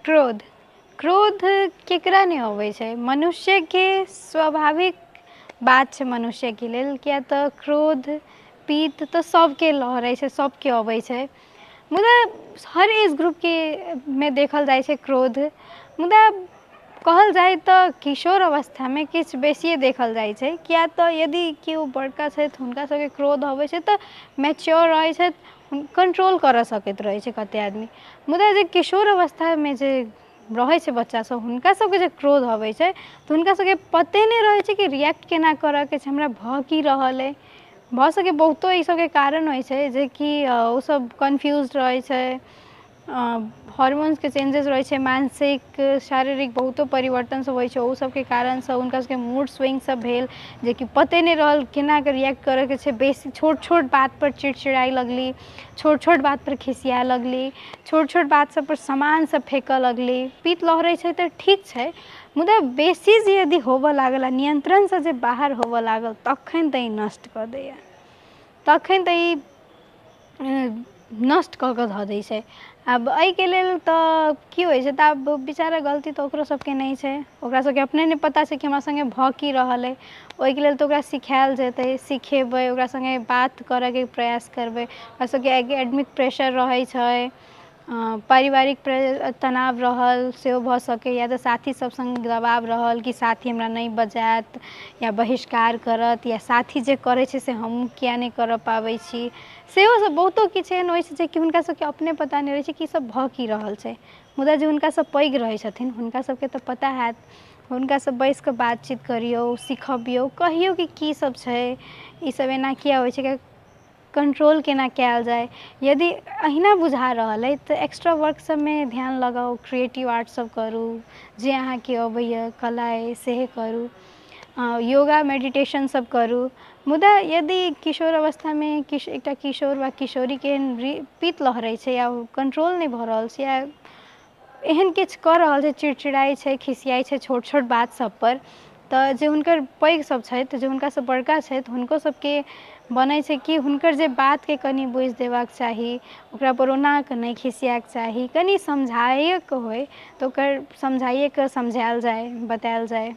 क्रोध। क्रोध केकरा नहि अबै छै? मनुष्यके स्वाभाविक बात छै मनुष्यके लेल, किया तऽ क्रोध पीत तऽ सभके लहरै छै, सभके अबै छै। मुदा हर एज ग्रुपके मे देखल जाइ छै क्रोध। मुदा कहल जाय तऽ किशोर अवस्थामे किछु बेसिए देखल जाइ छै, किया तऽ यदि केओ बड़का छथि, हुनका सभके क्रोध अबै छै तऽ मैच्योर रहै छथि, कंट्रोल करऽ सकैत रहै छै कतेक आदमी। मुदा जे किशोर अवस्थामे जे रहै छै बच्चासभ, हुनका सभके जे क्रोध अबै छै तऽ हुनका सभके पते नहि रहै छै कि रिएक्ट केना करऽके छै, हमरा भऽ की रहल अइ। भऽ सकै बहुतो एहि सभके कारण होइ छै, जेकि ओसभ कन्फ्यूज रहै छै, हार्मोन्सके चेंजेस रहै छै, मानसिक शारीरिक बहुतो परिवर्तन सब होइ छै। ओहू सबके कारणसँ हुनका सबके मूड स्विंग सब भेल, जेकि पते नहि रहल केनाके रिएक्ट करऽके छै। बेसी छोट छोट बातपर चिड़चिड़ाइ लगली, छोट छोट बातपर खिसियाए लगली, छोट छोट बात सबपर सामान सब फेकऽ लगली। पीत लहरै छै तऽ ठीक छै, मुदा बेसी जे यदि होबऽ लागल आ नियन्त्रणसँ जे बाहर होबऽ लागल, तखन तऽ ई नष्ट कऽ दैए, तखन तऽ ई नष्ट कऽ कऽ धऽ दै छै। आब एहिके लेल तऽ की होइ छै तऽ आब बेचारा गलती तऽ ओकरो सबके नहि छै, ओकरा सबके अपने नहि पता छै कि हमरा सङ्गे भऽ की रहल अइ। ओहिके लेल तऽ ओकरा सिखायल जेतै, सिखेबै, ओकरा सङ्गे बात करऽके प्रयास करबै। ओकरा सबके एकेडमिक प्रेशर रहै छै, पारिवारिक तनाव रहल, सेहो भऽ सकैए। तऽ साथी सब सङ्ग दबाव रहल कि साथी हमरा नहि बजायत या बहिष्कार करत, या साथी जे करै छै से हमहूँ किए नहि करऽ पाबै छी। सेहो सब बहुतो किछु एहन होइ छै जेकि हुनका सबके अपने पता नहि रहै छै कि ई सब भऽ की रहल छै। मुदा जे हुनकासँ पैघ रहै छथिन, हुनका सबके तऽ पता हैत। हुनकासँ बैसिकऽ बातचीत करियौ, सिखबियौ, कहियौ कि की सब छै, ई सब एना किया होइ छै, कंट्रोल केना कयल जाय। यदि अहिना बुझा रहल अइ तऽ एक्स्ट्रा वर्क सबमे ध्यान लगाउ, क्रिएटिव आर्ट सब करू, जे अहाँके अबैए कला अइ सेहे करू, योगा मेडिटेशन सब करू। मुदा यदि किशोर अवस्थामे किश एकटा किशोर वा किशोरीके एहन पीत लहरै छै या ओ कंट्रोल नहि भऽ रहल छै या एहन किछु कऽ रहल छै, चिड़चिड़ाइ छै, खिसियाइ छै छोट छोट बात सबपर, तऽ जे हुनकर पैघ सब छथि, जे हुनकासँ बड़का छथि, हुनको सबके बनै छै कि हुनकर जे बातके कनि बुझि देबाक चाही, ओकरापर ओनाकऽ नहि खिसियाके चाही, कनि समझाइएके होइ तऽ ओकर समझाइएके समझायल जाय, बतायल जाय।